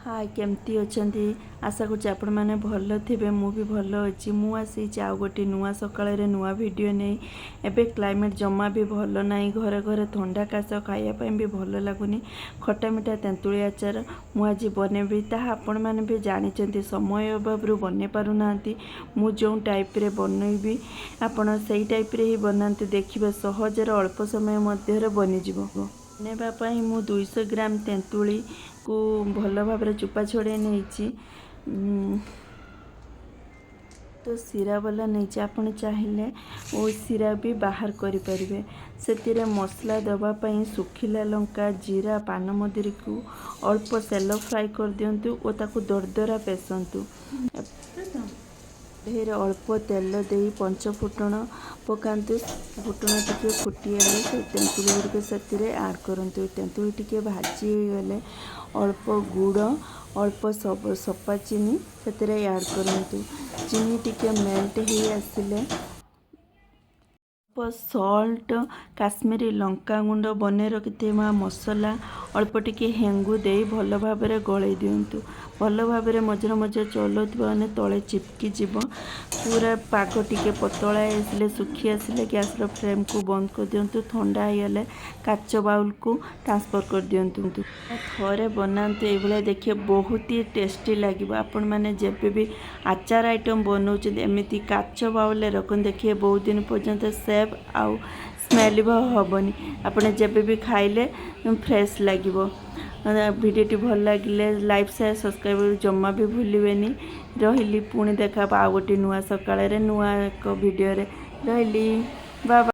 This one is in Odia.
ହାଏ, କେମିତି ଅଛନ୍ତି? ଆଶା କରୁଛି ଆପଣମାନେ ଭଲ ଥିବେ। ମୁଁ ବି ଭଲ ଅଛି। ମୁଁ ଆସିଛି ଆଉ ଗୋଟିଏ ନୂଆ ସକାଳରେ ନୂଆ ଭିଡ଼ିଓ ନେଇ। ଏବେ କ୍ଲାଇମେଟ୍ ଜମା ବି ଭଲ ନାହିଁ। ଘରେ ଘରେ ଥଣ୍ଡା, କାଶ, ଖାଇବା ପାଇଁ ବି ଭଲ ଲାଗୁନି। ଖଟା ମିଠା ତେନ୍ତୁଳି ଆଚାର ମୁଁ ଆଜି ବନେଇବି। ତାହା ଆପଣମାନେ ବି ଜାଣିଛନ୍ତି, ସମୟ ଅଭାବରୁ ବନେଇ ପାରୁନାହାନ୍ତି। ମୁଁ ଯେଉଁ ଟାଇପ୍ରେ ବନେଇବି, ଆପଣ ସେଇ ଟାଇପ୍ରେ ହିଁ ବନାନ୍ତୁ। ଦେଖିବେ, ସହଜରେ ଅଳ୍ପ ସମୟ ମଧ୍ୟରେ ବନିଯିବ। ବନେଇବା ପାଇଁ ମୁଁ 200 ଗ୍ରାମ ତେନ୍ତୁଳିକୁ ଭଲ ଭାବରେ ଚୋପା ଛଡ଼େଇ ନେଇଛି। ତ ଶିରା ବାଲା ନେଇଛି, ଆପଣ ଚାହିଁଲେ ଓ ଶିରା ବି ବାହାର କରିପାରିବେ। ସେଥିରେ ମସଲା ଦେବା ପାଇଁ ଶୁଖିଲା ଲଙ୍କା, ଜିରା, ପାନମଧୁରୀକୁ ଅଳ୍ପ ତେଲ ଫ୍ରାଏ କରିଦିଅନ୍ତୁ ଓ ତାକୁ ଦରଦରା ପେଷନ୍ତୁ। କଢ଼େଇରେ ଅଳ୍ପ ତେଲ ଦେଇ ପଞ୍ଚ ଫୁଟଣ ପକାନ୍ତୁ। ଫୁଟଣ ଟିକେ ଫୁଟିଗଲେ ସେ ତେନ୍ତୁଳି ଗୁଡ଼ିକ ସେଥିରେ ଆଡ଼୍ କରନ୍ତୁ। ତେନ୍ତୁଳି ଟିକେ ଭାଜି ହେଇଗଲେ ଅଳ୍ପ ଗୁଡ଼, ଅଳ୍ପ ସପା ଚିନି ସେଥିରେ ଆଡ଼୍ କରନ୍ତୁ। ଚିନି ଟିକେ ମେଲ୍ଟ ହେଇ ଆସିଲେ ଅଳ୍ପ ସଲ୍ଟ, କାଶ୍ମୀରୀ ଲଙ୍କାଗୁଣ୍ଡ, ବନେଇ ରଖିଥିବା ମସଲା, ଅଳ୍ପ ଟିକେ ହେଙ୍ଗୁ ଦେଇ ଭଲ ଭାବରେ ଗୋଳେଇ ଦିଅନ୍ତୁ। ଭଲ ଭାବରେ ମଝିରେ ମଝିରେ ଚଲାଉଥିବା ମାନେ ତଳେ ଚିପକି ଯିବ। ପୁରା ପାଗ ଟିକେ ପତଳା ଆସିଲେ, ଶୁଖି ଆସିଲେ ଗ୍ୟାସ୍ର ଫ୍ଲେମ୍କୁ ବନ୍ଦ କରିଦିଅନ୍ତୁ। ଥଣ୍ଡା ହେଇଗଲେ କାଚ ବାଉଲକୁ ଟ୍ରାନ୍ସଫର୍ କରିଦିଅନ୍ତୁ। ଥରେ ବନାନ୍ତୁ ଏଇଭଳିଆ, ଦେଖିବେ ବହୁତ ହି ଟେଷ୍ଟି ଲାଗିବ। ଆପଣମାନେ ଯେବେ ବି ଆଚାର ଆଇଟମ୍ ବନାଉଛନ୍ତି, ଏମିତି କାଚ ବାଉଲରେ ରଖନ୍ତୁ। ଦେଖିବେ, ବହୁତ ଦିନ ପର୍ଯ୍ୟନ୍ତ ସେଫ୍ ଆଉ ସ୍ମେଲ୍ ବି ହେବନି। ଆପଣ ଯେବେ ବି ଖାଇଲେ ଫ୍ରେଶ୍ ଲାଗିବ। ଭିଡ଼ିଓଟି ଭଲ ଲାଗିଲେ ଲାଇକ୍, ସେୟାର, ସବସ୍କ୍ରାଇବ୍ ଜମା ବି ଭୁଲିବେନି। ରହିଲି, ପୁଣି ଦେଖା ହେବ ଆଉ ଗୋଟେ ନୂଆ ସକାଳରେ ନୂଆ ଏକ ଭିଡ଼ିଓରେ। ରହିଲି, ବାଏ।